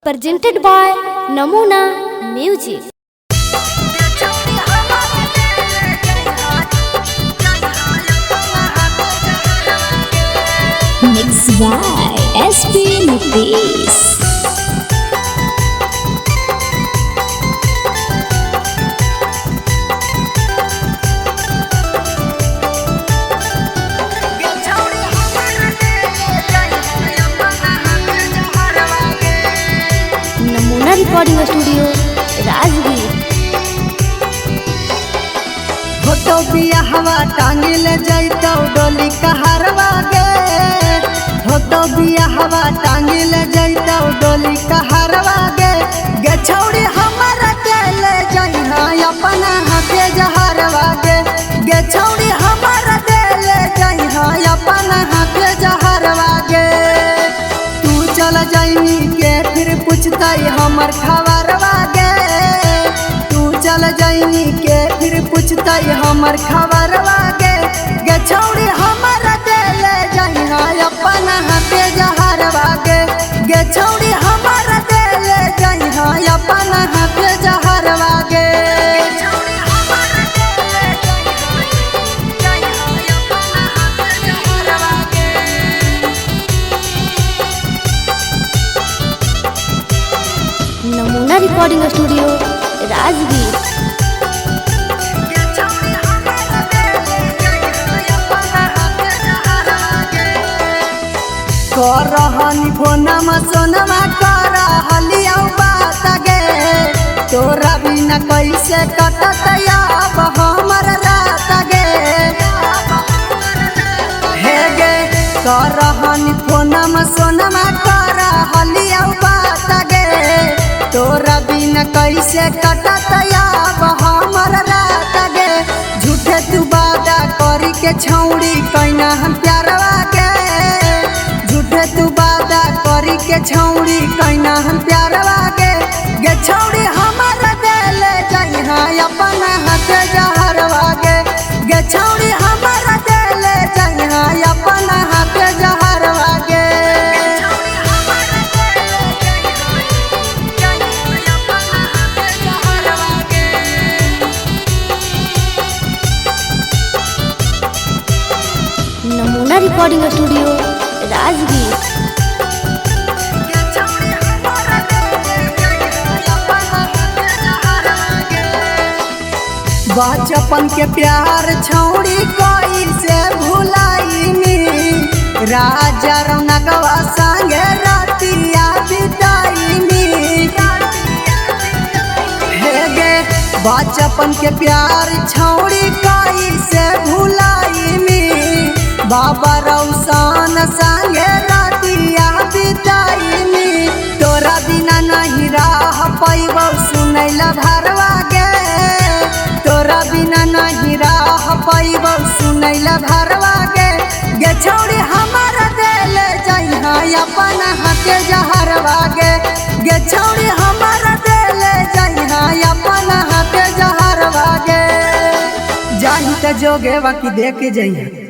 Presented by Namuna Music. Mixed by SP Nitish. Namuna recording studio Rajgir. Photo बियाहवा टांगिल जैतौ डोली कहारवा गे। Photo बियाहवा टांगिल जैतौ डोली कहारवा गे। गे छौड़ी हमरा के ले जइहा अपना हाथे जहरवा गे। गे छौड़ी हमरा के ले जइहा अपना हाथे जहरवा गे। तू चल जइनी के फिर पूछतै हमर खबरवा गे। तू चल जइनी के फिर पूछतै हमर खबरवा गे। गे छौड़ी हमरा देले जइहा अपना हाथे जहरवा गे। गे छौड़ी हमरा देले जइहा अपना हाथे जहरवा गे। नमूना रिकॉर्डिंग स्टूडियो राजगीर। करहनी फोनमा सोनमा करहलियौ बात गे। तोरा बिना कैसे कटत अब हमर रात गे। हे गे करहनी फोनमा सोनमा करहलियौ बात गे। तोरा बिना कैसे कटत अब हमर रात गे। झूठे तू वादा करी के छौड़ी कैना हम प्यारवा गे। झूठे तू वादा करी के छौड़ी कैना हम प्यारवा गे। गे छौड़ी हमरा देले जइहा अपना हाथे जहरवा गे। गे छौड़ी हमरा देले जइहा अपना हाथे जहरवा गे। नमूना रिकॉर्डिंग स्टूडियो राजगीर। बचपन के प्यार छौड़ी कैसे भुलाइनी। राजा रौनकवा संगे रातिया बिताइनी। हे गे बचपन के प्यार छौड़ी कैसे भुलाइनी। बाबा रौशन संगे रातिया बिताइनी। तोरा बिना नहीं रह पैबौ सुनैला भरवा गे। तोरा बिना नहीं रह पैबौ सुनैला भरवा गे। गे छौड़ी हमरा देले जइहा अपना हाथे जहरवा गे। गे छौड़ी हमरा देले जइहा अपना हाथे जहरवा गे। जाही त जोगे बाकी देख जइहा।